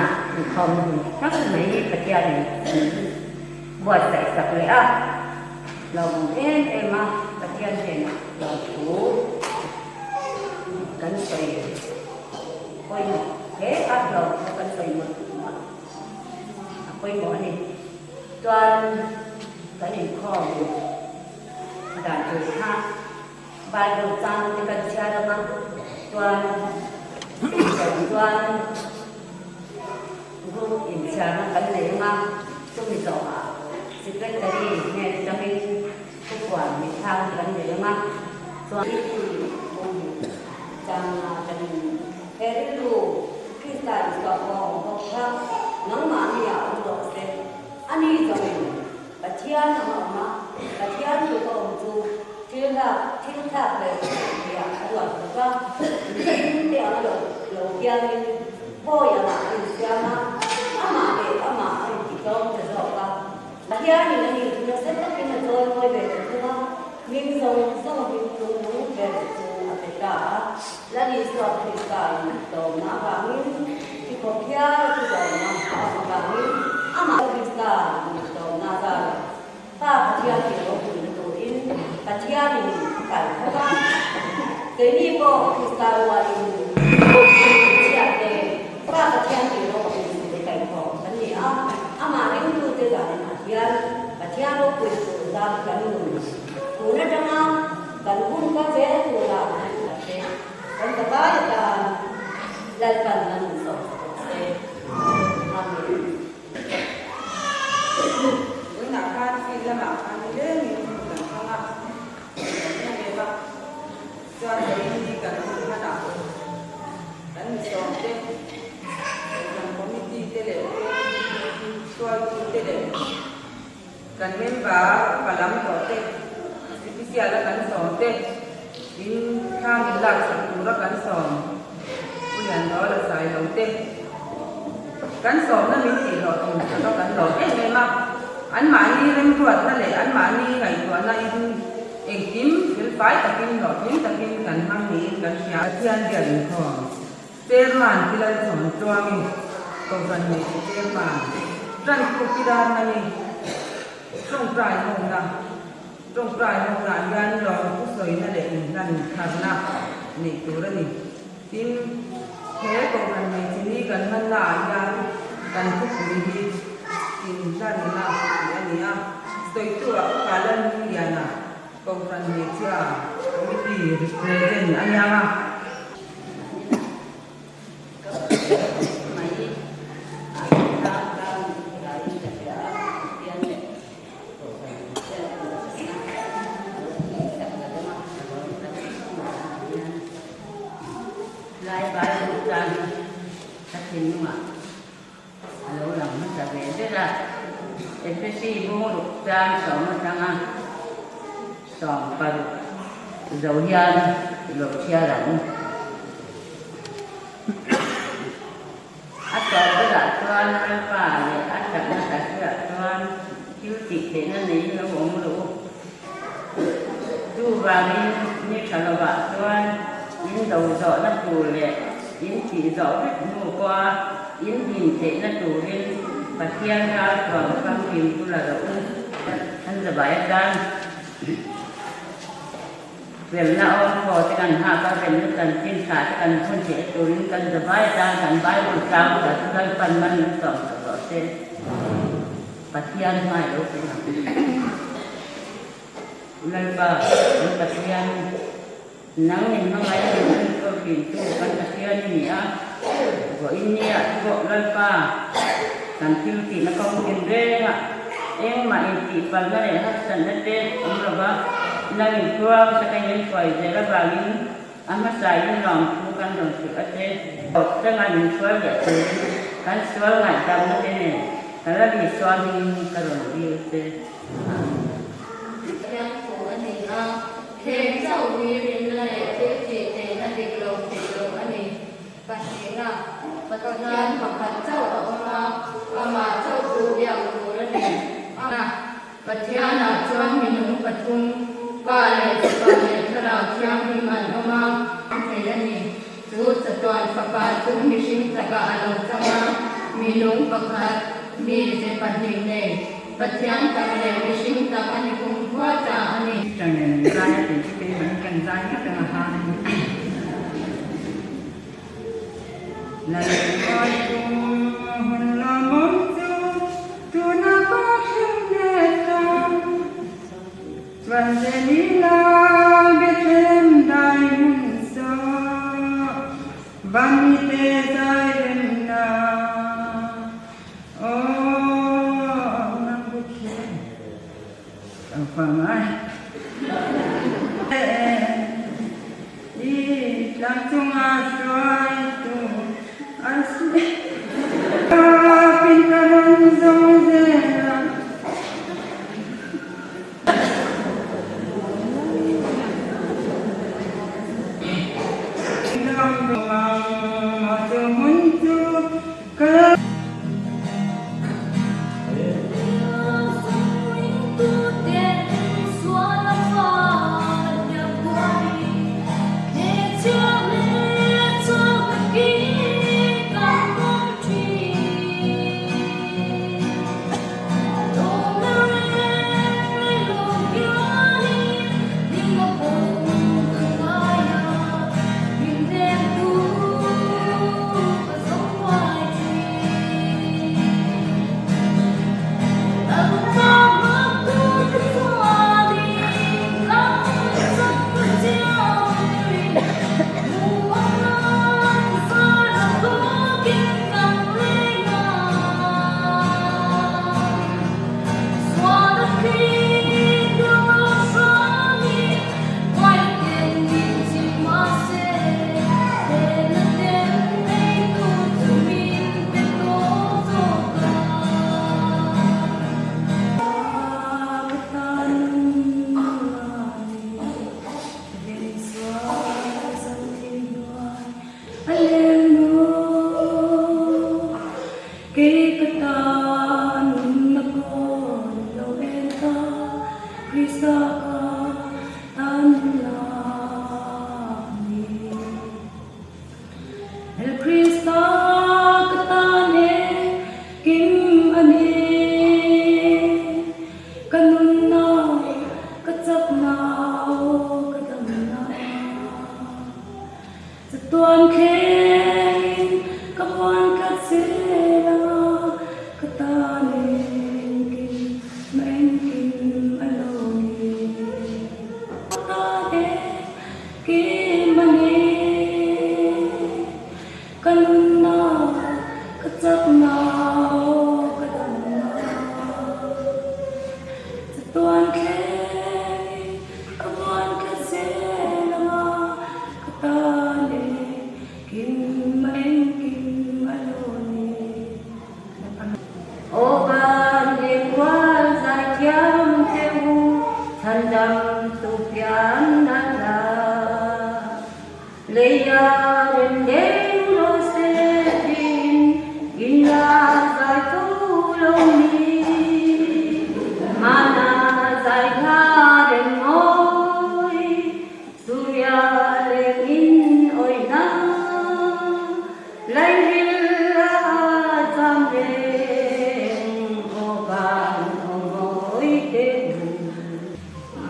Zanah inkhawmna hun hrang mai Pathianin min buatsaih sak leh a, lawmawm em em a Pathian hnenah lawmthu kan sawi pawimawh hle a, lawmthu kan sawi mawlh mawlh a pawimawh a ni. Chuan kan inkhawm dan tur kha Bible chang te kan chhiar ang a, chuan inchawm chuan group inchhiarna kan nei ang a, chumi zawhah secretary hnen atangin thupuan mitthlang kan nei ang a, chuan chang kan he rilru Krista Isua pawh a awm bawk kha nangmahni ah awm rawh se, ani zawngin Pathian ang a awm a, Pathian tluk a awm chu thil hlak thil thlak leh tia a ruat bawk a, mihring te ang a lo lo hianin bawi angah a insiam a, amah leh amah a intitlawm ta zawk a. Pathianin a nih chu nasa takin a chawi mawi ve ta thung a, hming zawng zawng a hming chung nung ber chu a pe ta a. Lal Isua Krista in tlawmna avangin thi khawp hial a thu dawmna a awm avangin amah Krista in tlawmna a zar a, Pa Pathian tih ropuina turin Pathianin a kal tho a. Keini pawh Krista rualin chhiat te Pa Pathian tih ropuina te kaihthawh kan ni a, amah ringtute zanin ah hian Pathian ropui tur tan kan nun tun atanga Kan hun ka zel tura kan khat te kan ta vai atan Lalpan nan min sawm ta bawk se. Amen. Tunah khan field lamah khan nilengin hun kan hmang a, kan em em a, chuan vawiin hi kan hun hmanah kan mi sawm te, kan committee te leh hruaitu te leh Kan member upa lam tawh te, official a kan sawm te, in thla min lak sak tura kan sawm Pu Liandawl a sai lo te, kan sawmna min tih hlawh thim sak a kan lawm em em a, anmahni remruatna leh anmahni ngaihtuahna in engkim felfai takin hlawhtling takin kan hmang niin kan hria. Pathian biak inkhawm Chairman Pi Lalchhawn Tluangi, Kohhran Hmeichhe Chairman, Tantu Pi Darmani, Tawngtai Hawkna, Tawngtai Hawknaah hian lawm thusawina leh inhlan tharna neih tur a ni. Tin, he Kohhran Hmeichhe ni kan hmannaah hian kan thupui hi inhlanna tih a ni a, sawitu-ah Upa Lalhmingliana, Kohhran Hmeichhia Committee represent a niang a. A lo lang hmasa ve ber a, Efesi bungruk chang sawm atanga 16 zo hian i lo chhiar ang. A tawp berah chuan Lalpa leh a chakna tahriah chuan thil tih theihna neiin lo awm rawh u. Chuvangin ni tha lovah chuan in do zawhna tur leh in thih zawh vek hnu pawha in din theihna turin Pathian ralthuam famkim chu la rawh u. An zavai atan remna awmkhaw te kan hak a, remna chanchin tha te kan hun theih turin kan zavai atan kan Bible tlang ta chu Lalpan man min sawm sak rawh se. Pathian hmai lo pe ang. Lalpa, kan Pathian, nang in hmangaih a min enkawl thintu kan Pathian i ni a, vawiin nia pawh Lalpa, kan thil tihna kawng tin rengah engmah intihpalhna leh harsatna te awm lova nang in tluang taka in enkuai zel avangin a hmasa in lawmthu kan rawn hrilh a che. Tawptanga min hruai leh turin kan sual ngaihdamna te nen ka la ri sual hmingin ka rawn dil che. Amen. Pathian thu a ni a, heng chauh hi rinna leh thil tih theihna dik lo theih loh a ni. Pahnihna, Pathian pakhat chauh a awm a, amah chauh chu biak tur a ni. Pathianah chuan minung pathum, Pa leh Fapa leh Thlarau Thianghlim an awm a. Thei a ni. Chu chatuan Fapa chu mihring chakah a lo chang a. Minung pakhat, mize pahnih nei, Pathian tak leh mihring tak a ni kumkhua ta a ni. Peter nen min zai a tih chu keimah in kan zai ngat ang a ha a ni. Lalpa tum hun lawmawm chu tuna ka thleng let ta. Chuan Zelila Bethlehem dai hmun saw van mite zai remna. Aw nang Bethlehem ka fa ngai. I tlang chunga hruaitu a si. Kapin ka rawn zawng zel a. Ram ruang a chu hmun chu ka.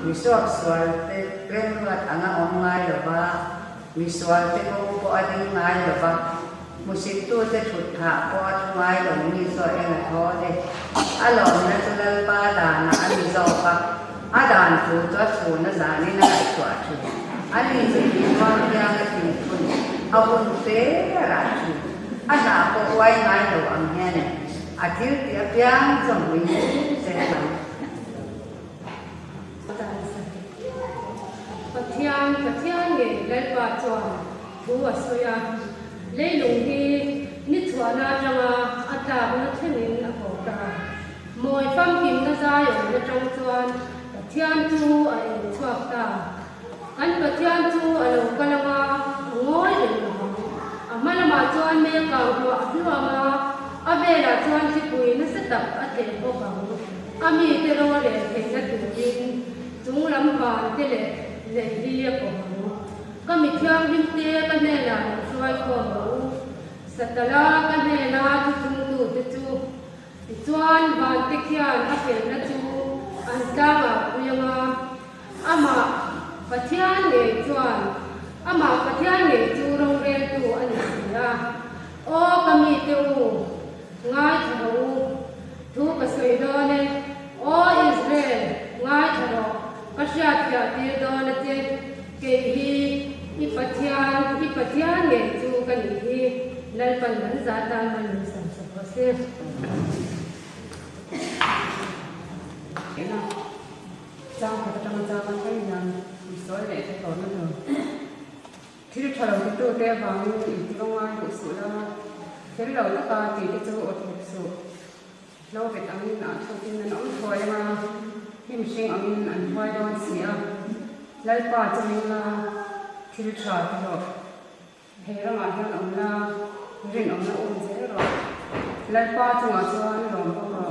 Mi suaksualte remruat anga awm ngai lova, mi sualte kawng pawh a ding ngai lova, hmusittute thut phah pawh a thu ngai lo mi zawh eng a thaw le. A lawmna chu Lalpa danah a ni zawk a, a dan thu chu a chhun a zanin a ngaihtuah thin. A ni chu tihmuang pianga thingphun a hun fe a rah thin. A hnah pawh uai ngai lo ang hian a thil tih apiang chu a hmui zel mai. Pathian, Pathian ngei Lalpa chuan thu a sawi a, leilung hi ni chhuahna atanga a tlakna thlengin a kawk ta. Mawi famkimna zai awmna tang chuan Pathian chu a eng chhuak ta. Kan Pathian chu a lo kal anga a ngawi reng lo ang. A hma lamah chuan mei kang hluah hluam a, a velah chuan thipui nasa tak a tleh bawk ang. A mite ro a rel theihna turin chung lam van te leh lei hi a kawm ang. Ka mi thianghlim te ka hnenah lo hruai khawm rawh u. Satala ka hnena thu chungtute. tan mal min sawm sak rawh se. Ena chang khat atanga changa thleng hian mi sawi leh te tawrhna tur thil tha lo titute avangin inti va ngai duh suh la, fel lo taka tih te chu aw thawk suh. Lo vet angin ah thawkin an awm thuai anga, hnim hring angin an huai dawn si a, Lalpa chungin la thil tha ti rawh. He ramah hian awm la, rinawmna um zel rawh. Lalpa chungah chuan lawm bawk rawh.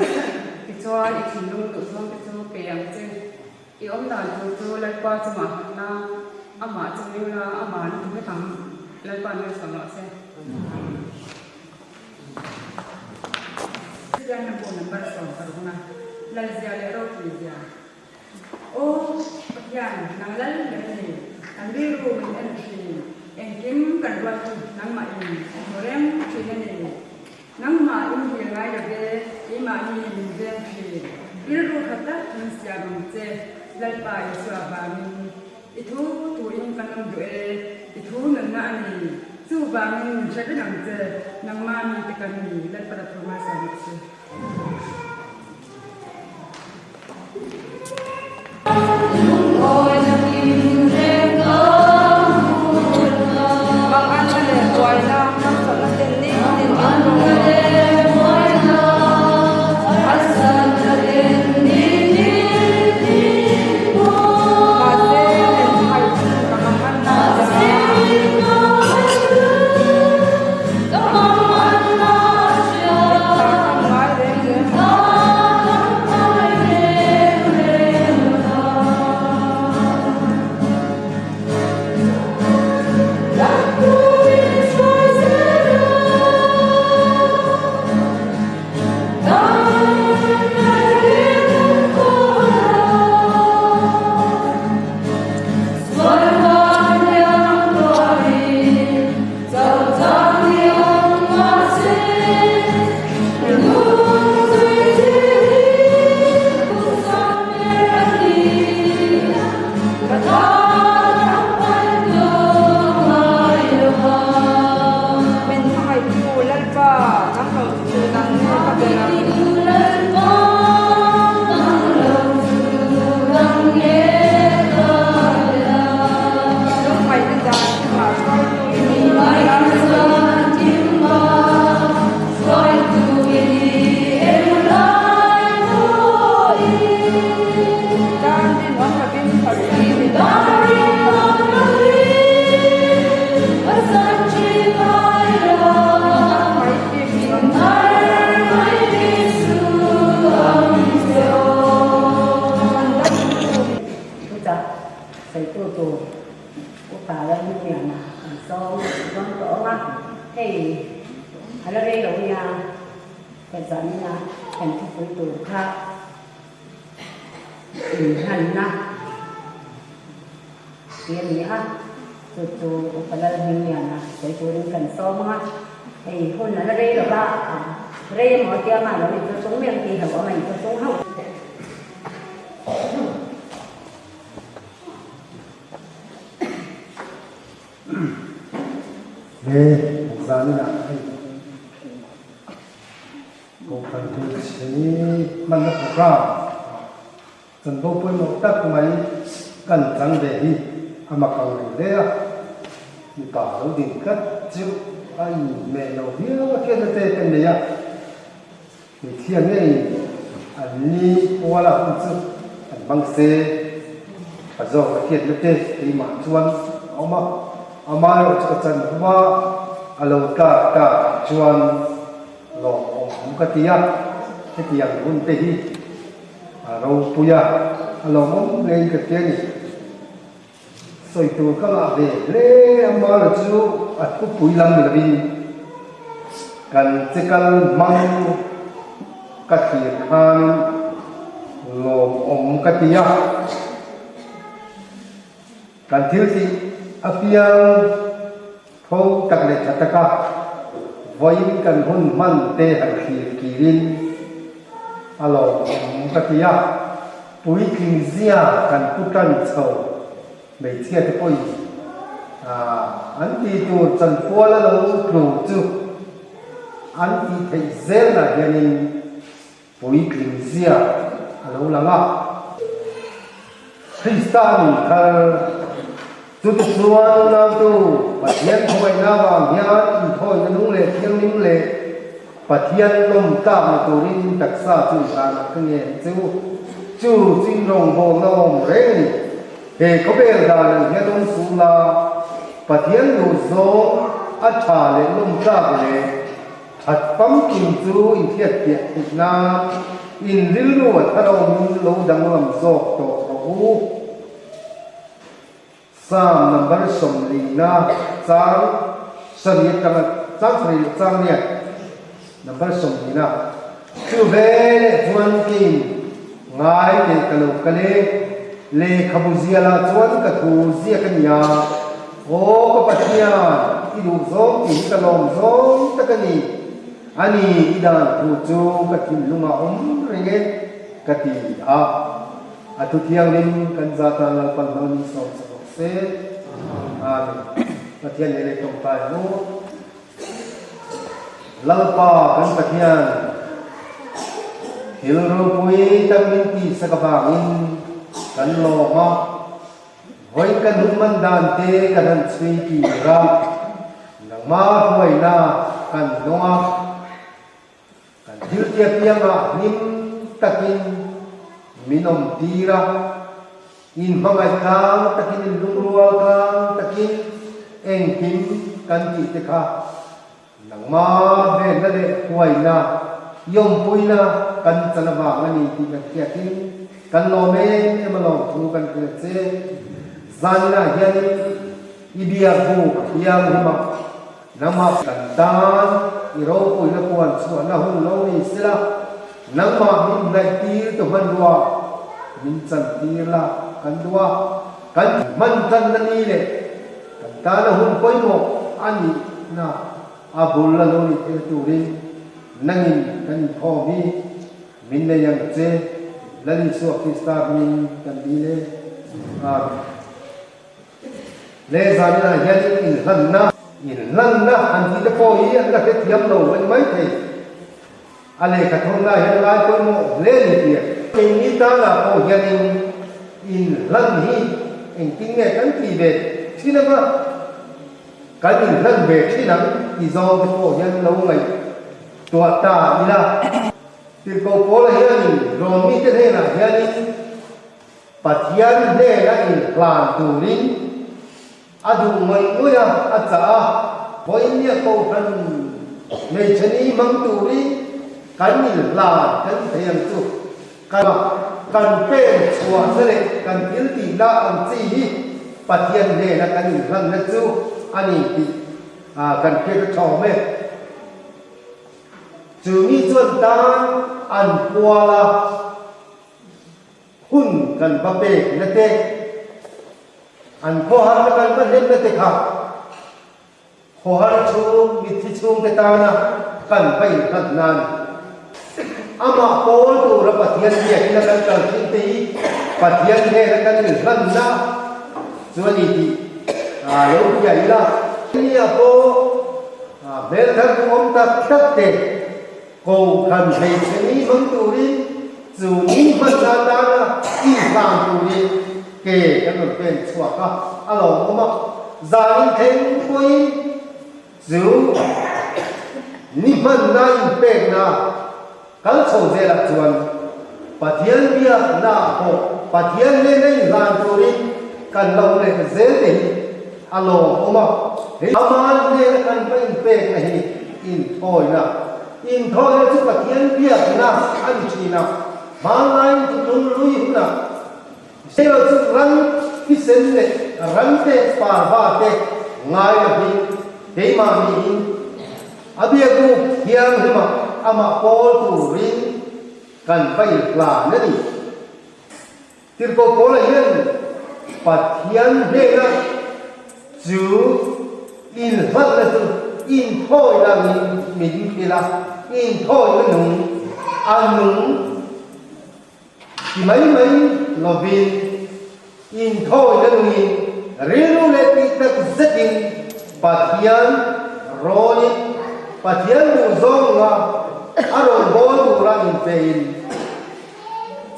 Tichuan i thinlung duhzawng te chu pe ang che. I awm dan tur chu Lalpa chungah nghat la, amah chungin la ama'n ti vek ang. Lalpa nuaisawm rawh se. Kristianna bu number 16 a Lalzia leh Ropuizia. Aw Pathian, nang lal ber a ni, kan rilru min en thin, engkim kan ruat chu nangmah in a hmu reng thin a ni. Nangmah in hil ngai lo ve, keimahni min veng thin, rilru tha tak min siam ang che, Lalpa Isua vangin. I thu tuin kan awm duh e, i thu nunna a ni. Chuvangin min hre reng ang che, nangmah mite kan ni, Lalpa thu ngaisang rawh se. Manganna leh buaina harsatna ten ni tin min Mahse, min hmaichhun ka manganna a hria. Mit ta kam ngai reng reng a. Min hmangaihtu Lalpa, nang lo chu dang nge ka ber ang? Lungngaihna dan kimah hruaitu i ni. Tan rinawm lovin pasal i ni. Chutah sawitu tur upa Lalhmingliana kan sawm dawn tawh ang a, hei a la rei lo nia, ka zanina kan thupui tur kha inhlanna tih a ni a, chu chu Upa Lalhmingliana sawi turin kan sawm ang a, hei hun a la rei lo va, rei emaw tia mah lo inthawchung mai ang tih hlauh awm a inthawchung hauh. He zaninah hei Kohhran Hmeichhe hmanna program chanvo pawimawh tak mai kan chang ve hi a mak ang reng hle a, mipa lo ding tlat chu a inhmeh lo viau a hriatna te kan nei a. Hmeichhia ngei an ni puala hun chu an hmang se, a zawk a hriatna te keimah chuan a awm a, amaherawh chu ka chan hma a lo tlak tak ah chuan lawmawm ka ti a, hetiang hun te hi a ropui a, a lawmawm ngei ka ti a ni. Sawi tur ka ngah ve hle amaherawh chu a thupui lam ni lovin kan che kal hmang ka thlir khan lawmawm ka ti a, kan thil tih apiang tho tak leh tha taka vawiin kan hun hman te han thlir kirin a lawmawm ka ti a. Puitling zia kan pu tan chho hmeichhia te pawhin an tih tur chanpual a lo tlu chu an tih theih zelna hianin puitling zia a lo lang a. Krista nun thar chute chuan unautu Pathian khawngaihna avang hian inthawina nung leh thianghlim leh Pathian lawm tlak ni turin in taksa chu i hlanah ka ngen che u. Chu chu in rawngbawlna awm reng a ni. He khawvel dan ang hian awm suh la, Pathian duh zawng a tha leh lawm tlak leh that famkim chu in hriatfiah theih nan in rilru a thar awmin lo danglam zawk tawh rawh u. Psalm number 40 na chang sarih atanga chang sarih leh chang nia number 40 na chu veleh chuan keiin ngai teh ka lo kal e, lehkhabu zialah chuan ka thu ziak a nia, aw ka Pathian i duh zawng tih hi ka lawm zawng tak a ni, a ni i dan thu chu ka thinlungah awm reng e ka ti a. A thu thianghlim kan za tan Lalpan hmang min sawm sa bawk se. Amen. Pathian leh leh tawngtai ang u. Lalpa kan Pathian, thil ropui tak min tihsak avangin kan lawm a, vawi kan hun man dan te kan han chhui tir a, nangmah hruaina kan dawng a, Kan thil tia piangah hlim takin min awm tir a, in hmangaih tlang takin, in lungrual tlang takin engkim kan tih te kha nangmah venna leh huaina, iawmpuina kan chan avang a ni tih kan hriatin kan lawm em em a lawmthu kan hrilh che. Zaninah hianin i biak buk thianghlim a. Nangmah kan tan i ropuina puan chhuahna hun lo ni sela, nangmah min hnaihtir tu hmanrua min chantir la kan duh a, kan hman tanna ni leh kan tana hun pawimawh a nihna a bul a lo ni thei turin nangin kan inkhawm hi min nei ang che, Lal Isua Krista hmingin kan dil e. Amen. Le zaninah hianin inhlanna, inhlanna han tih te pawh hi an la hrethiam lo a ni maithei. A lehkha thawnna hian lai pawimawh hle a ni tih. Keini tanah pawh hianin inhlan hi engtin nge kan tih ve thin anga kan inhlan ve thin ang tih zawng te pawh hian lo ngaihtuah ta ila. Tirhkoh Paula hianin rawn mite hnenah hianin Pathian hnena inhlan turin a duh ngawih ngawih a, a chah a, vawinia kohhran hmeichhe ni hmang turin kan inhlan kan thei ang chu. Kan kan pen chhuahna leh kan thil tihna ang chi hi Pathian hnena kan inhlanna chu a ni tih kan hriat a tha awm e. Chu mi chuan tan an pual a. Hun kan va pek na te, an khawharna kan va hnem na te kha khawhar chhung mitthi chhungte tana kan va inhlat nan amah pawl tura Pathian biakina kan kal thin te hi Pathian hnena kan inhlanna chu a ni tih lo hria ila. Nia pawh hmelthar duhawm tak tak te Kohhran hmeichhe ni hmang turin chu ni hmanna atana inhlang turin ke kan rawn pen chhuak a, a lawmawm a. Zanin thleng pawhin chu ni hmanna inpekna kal chho zelah chuan Pathian biaknaah pawh Pathian nena inhlan turin kan lo leh zel te hi a lawmawm a. Hei aman nena kan va inpekna hi Inthawina. Inthawina chu Pathian biakna a ni thin a, hmanlaiin tutlung lui hunah Israel chu ran thisen leh ran te parva te ngai lovin keimahniin a biakbu thianghlimah amah pawl turin kan va inhlan a ni. Tirhkoh Paula hian Pathian hnena chu inhlatna chu inthawina angin min hrilh a, inthawina nung a nung ti mai mai lovin inthawina nungin rilru leh tih tak zetin Pathian rawnin. Pathian duh zawnga a rawn bawl tura inpein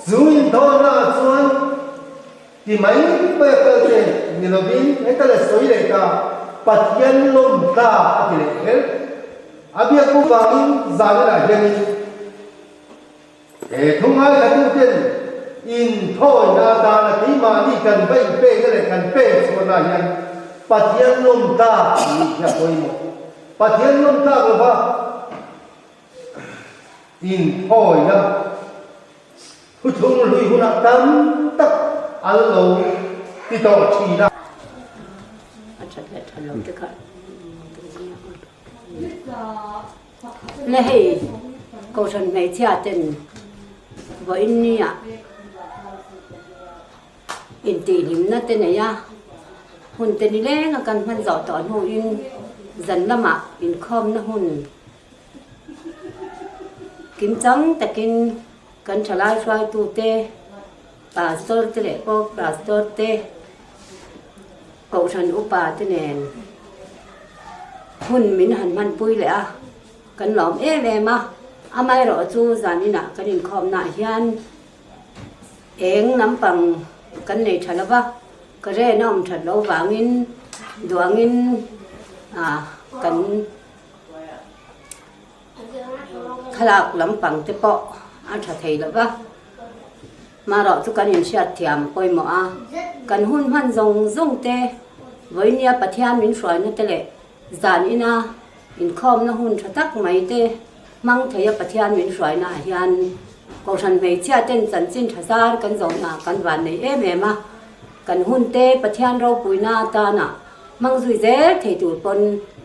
chu inthawhnaah chuan ti mai mai a kal te ni lovin heta la sawi leh ta Pathian lawm tlak a ti leh kher. A biak u vangin zaninah hianin He thu ngaithlatuten inthawina atana keimahni kan va inpekna leh kan pek chhuahna hian Pathian lawm tlak tih hi a pawimawh. Pathian lawm tlak lova inthawina thuthlung hlui hunah tam tak an lo ti tawh thin a. A that leh that lo te kha Le hei Kohhran hmeichhia ten vawiin nia intihhlimna te nei a, hun te ni leng a kan hman zawh tawh hnuin zan lamah inkhawmna hun kimchang takin kan thalai hruaitute, Pastor te leh pawh Pastor te, Kohhran upa te nen hun min han hmanpui leh a, kan lawm em em a, amaherawh chu zaninah kan inkhawmnaah hian eng lampang kan nei tha lo va, ka ren a awm that loh vangin duangin ah kan thlalak lampang te pawh a tha thei lo va. Marawh chu kan inhriat thiam pawimawh a, kan hun hman zawng zawng te, vawinia Pathian min hruaina te leh zan ina inkhawmna hun tha tak mai te hmang theia Pathian min hruaina ah hian Kohhran hmeichhia ten chanchin tha zar kan zawhna kan van nei em em a, kan hun te Pathian ropuina atana hmang zui zel thei tur pawn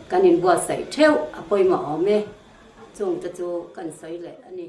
kan inbuatsaih theuh a pawimawh awm e, chungte chu kan sawi leh a ni.